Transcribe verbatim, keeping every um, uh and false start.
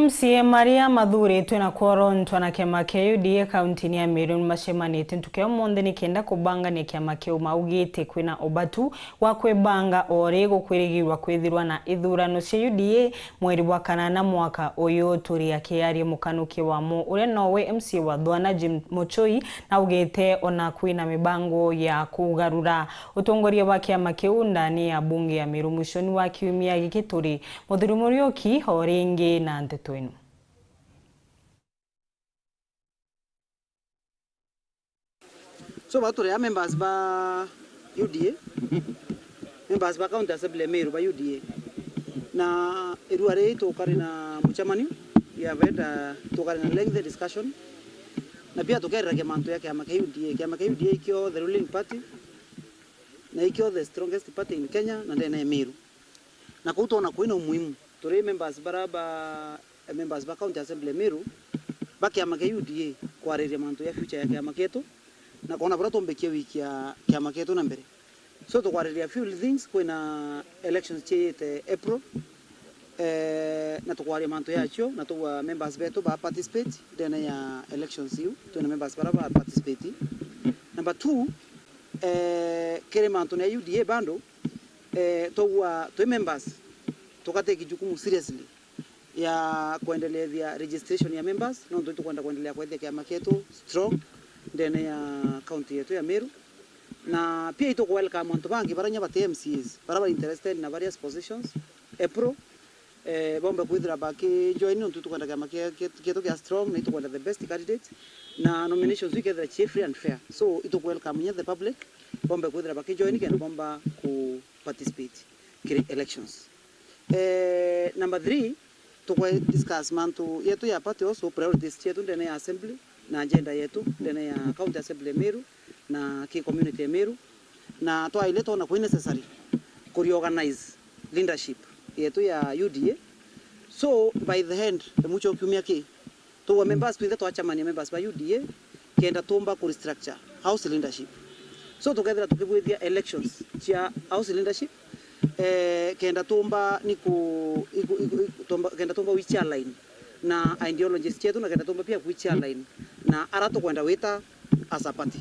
M C A maria mathuritwe na kworontwa na kiama kia U D A kaunti-ini ya Meru nimacemanitie ntuku ya umunthi nikenda kubangania kiama kiu. Maugite kwina ubatu wa kwibanga o ri gukwirigirwa kwithirwa na ithurano cia U D A mweri bwa kanana mwaka uyu. Turi akiaria mukanuki wamo uria nowe M C A wa Thwana Jim Muchoi naugite ona kwina mibango ya kugarura utongoria bwa kiama kiu ndani ya bunge ya Meru mwishoni wa kiumia giki. Turi Muthuri Muriuki o ringi na nteto ino. So, ba turi a members ba U D A, members ba County Assembly ya Meru ba U D A. Na irua riri tukari na mucemanio, we have had a, tukari na lengthy discussion. Na pia tukeriragia mantu ya kiama kia U D A. Kiama kia U D A ikio the ruling party, na ikio the strongest party in Kenya na ndene ya Meru. Na kuu twona kwina umuhimu, turi members bara ba, members ba County Assembly ya Meru, ba kiama kia U D A, kwariria mantu ya future ya kiama kietu, na kwona buria tumbikie wikia kiama kietu na mbere. So, tukwariria few things, kwina elections ciite April, eh, na tukwaria mantu yacio, na tugwa members betu ba participate ndene ya elections iu, twina members bara ba participate. Number two, eh, kiri mantu na U D A bado, eh, twaua twi members, tukateki jukumu seriously ya kwendelethia registration ya members, nontu itukwenda kwendelea kwethia kiama kietu strong ndene ya county yetu ya Meru. Na pia ituku welcome antu bangi bara nya bati M C As, bara bari interested na various positions, April, eh, bombe kwithira baki join, nontu itukwenda kiama kie-, kie-, kietu kia strong, na itukwenda the best candidate, na nominations ikethira cie free and fair. So, ituku welcome nya the public, bombe kwithira baki join kenda bomba ku participate kiri elections. Eh, number three, tukwe discuss mantu yetu ya party also, priorities cietu ndene ya assembly na agenda yetu ndene ya county assembly ya Meru na ki community ya Meru, na twaile twona kwi necessary ku reorganize leadership yetu ya U D A. So, by the end, mwicho wa kiumia ki, tugwe members twinthe twacemania, members ba U D A, kenda tumba ku restructure house leadership. So, tukethira tukibwithia elections cia house leadership, eh, kenda tumba ni ku, iku, iku, iku, tumba, kenda tumba wichi align na ideologies cietu, na kenda tumba pia kwichi align na ara tukwenda wita as a party.